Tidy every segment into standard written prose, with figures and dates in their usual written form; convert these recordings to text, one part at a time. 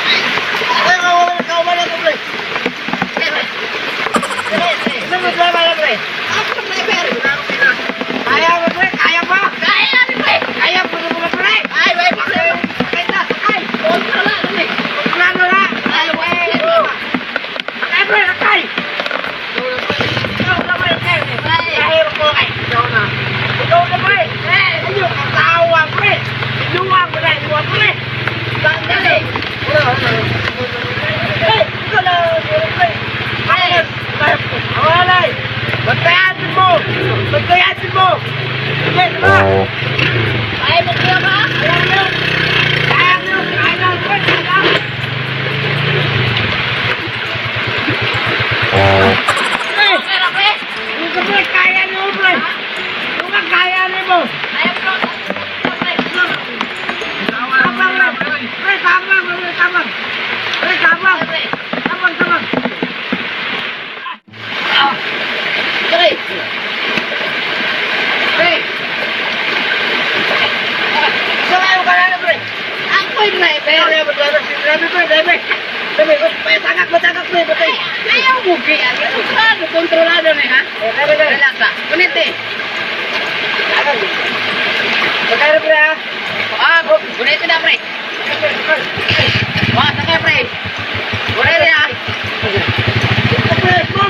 Ay, kawan na ko, pre. Ano problema na, pre? Ako driver. Kaya mo, pre? Kaya pa? Kaya ni pre. Kaya po na, pre? Ay, may problema. Sakay na, sakay. Kontrolado ni. Plano na. Ay, wala. Sakay, pre, sakay. Ikaw na, pre, pre. Kaya ko, ay, ikaw na. Ikaw na, pre. Ayun, katawa, pre. Inuwa mo na, inuwa, pre. Sandali. Eh, ikaw na, pre. Kaya, kaya po. Awalay. Bantayan mo. Bantayan mo. Sige, diba? Ay, mo kuya ba? Kaya mo. Kaya mo. Kaya mo, pre. Kaya mo. Eh, Okay ra, pre. Ito, pre, kaya niyo, pre. Ito ka, kaya niyo mo. Ay, bro. Pre. Tabang, pre. Pre, tabang, pre, tabang. Pre, tabang. Pre. Tabang, tabang. Pre. Pre. Saan kayo ka na, pre? Ako'y driver. Driver, driver, driver, pre, driver. Driver, pre, tagak, matagak, pre, patay. Ay, ayaw mo kaya. Kontrolado, kontrolado ni ha. Eh, driver, driver. Relax ah. Kunete. Sakay, pre, ah. Ah, kunete na pre. Wah, sakay pre. Kunete ah. Ito, pre, bro.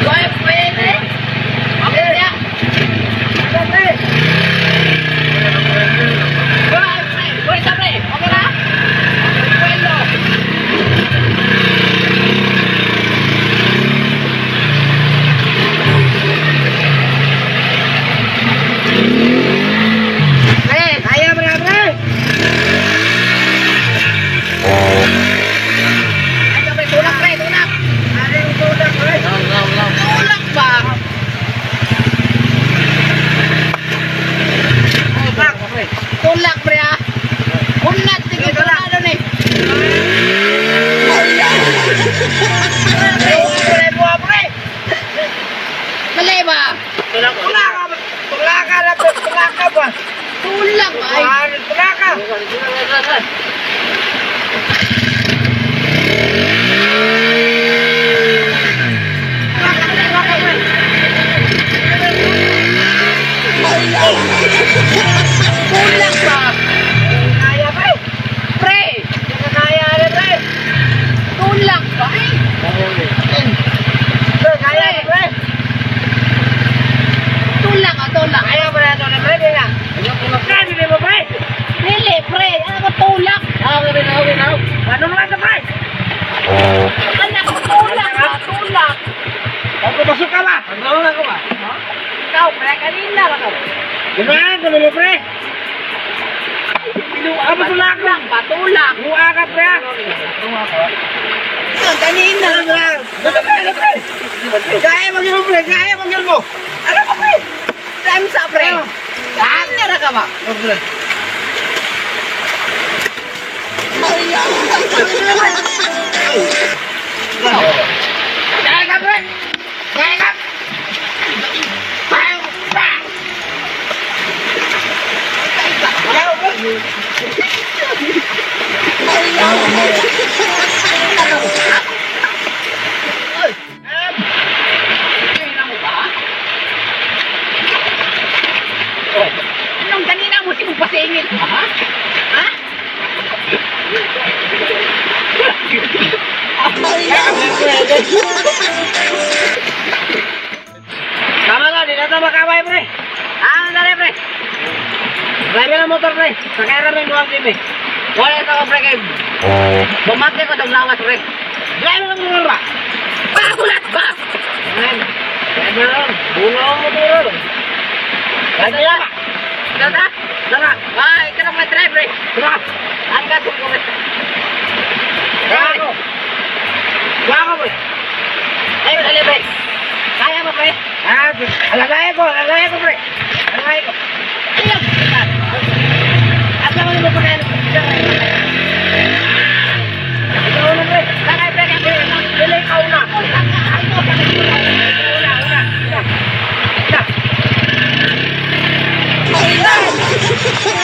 Goy, pwede. Okay na. Ito, pre. Goy, pre. Kunete pre. Okay na? Pwede. Pre, kaya, pre, pre. Ay, pre, tulak pre, tulak. Ano yung tulak, pre? Tulak ba? Tulak, pre. Tulak pre ah. Unat, tingin kontrolado ni. Pre, pre, pre, pre. Mali ba? Tulak ka, tulak ka na, pre. Tulak ka ba? Tulak ba? Ay. Ay, tulak ka. Tulak ba? Kaya, pre. Pre! Kaya, pre. Tulak ba? Ay! Pre, kaya, pre. Tulak ah, tulak. Kaya, pre, ito na, pre. Di na. Pre, di mo, pre. Dili, pre. Ano ko tulak? Ano naman ito, pre? Anak ko tulak ba? Tulak. Pagpapasok ka ba? Ikaw, pre. Kanina ra ka. Gano'n, gano'n mo, pre. Ano tulak ka? Tulak ba? Tulak. Buha ka, pre. ah. Ikaw, kanina. Ano, pre, ano, pre? Kaya mo yun, pre. Kaya mo yun mo. Ano mo, pre? Time sa pre. Kanina ra ka ba? Pre. Kaya ka, pre. Kaya ka. Bang! Bang! Kaya mo, pre. Kanina mo ba? Anong kanina mo si pasingil? Ha? Ha? Tama na, di na ito makaway, pre. Ah, dali pre. Driver ng motor, pre. Sakay na rin buwang TV. Wala ito ko pre kay bumati ko sa lawas pre. Driver ng motor ba? Pagulat ba? Ayan. Driver lang. Bunga ang motor. Driver na. Tara. Tara. Ay, ikaw na may drive pre. Tara. Ang gatong ko pre. Kaya ako. Kaya ako, pre. Ay, dali pre. Kaya mo pre? Ah, alagay ko, pre. Alagay ko. Ayaw. Asa mo yung pagkain? Ikaw na, pre. Sakay pre, kaya pre. Dili, ikaw na. Una, una, una. Una.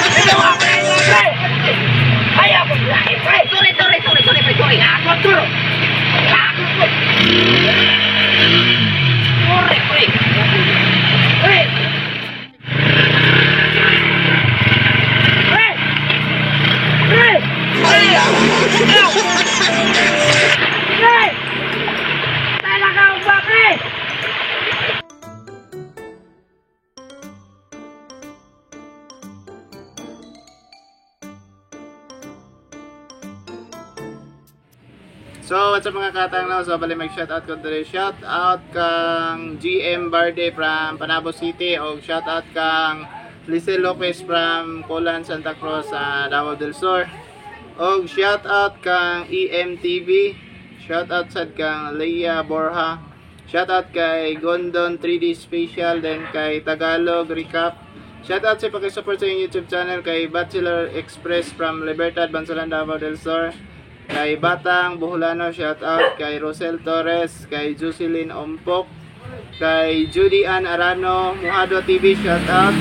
So, what's up, mga katanglaw? So, bali mag shout out ko diri. Shout out kang GM Barde from Panabo City o shout out kang Lizel Lopez from Colan, Santa Cruz, sa Davao del Sur. Og shout out kang EMTV. Shout out sad kang Leia Borja. Shout out kay Gondon 3D Special, then kay Tagalog Recap. Shout out sa paki-support sa inyong YouTube channel kay Bachelor Express from Libertad, Bansalan, Davao del Sur. Kay Batang Buholano, shout out kay Rosel Torres, kay Jocelyn Ompok, kay Judy Ann Arano, Muhado TV, shout out.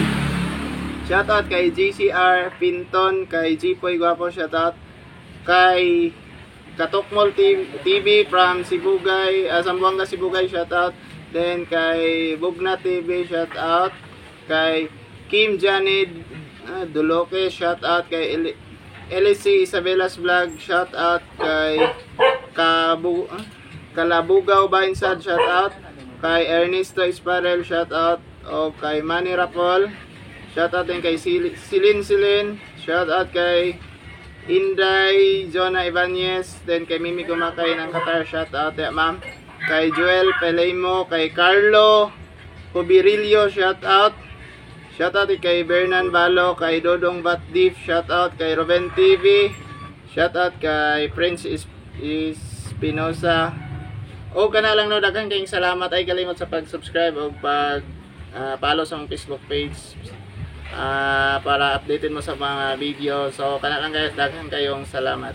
Shout out kay GCR Pinton, kay Jipoy Guapo, shout out. Kay Katokmol TV from Sibugay, Zamboanga Sibugay, shout out. Then kay Bugna TV, shout out. Kay Kim Janid Duloque, shout out. Kay LC Isabella's Vlog, shout out. Kay Kalabugaw Bainsad, shout out. Kay Ernesto Isparel, shout out. O kay Manny Rapol, shout out din kay Silin Silin, shout out kay Inday Jonah Ibanez, then kay Mimi Gumakay ng Qatar, shout out ya, ma'am. Kay Joel Pelemo, kay Carlo Cubirillo, shout out. Shout out kay Bernan Balo, kay Dodong Batdif, shout out kay Ruben TV, shout out kay Prince Espinosa. O kana lang, no, daghan kayong salamat. Ay kalimot sa pag-subscribe o pag follow sa among Facebook page para updated mo sa mga video. So kana lang, guys, daghan kayong salamat.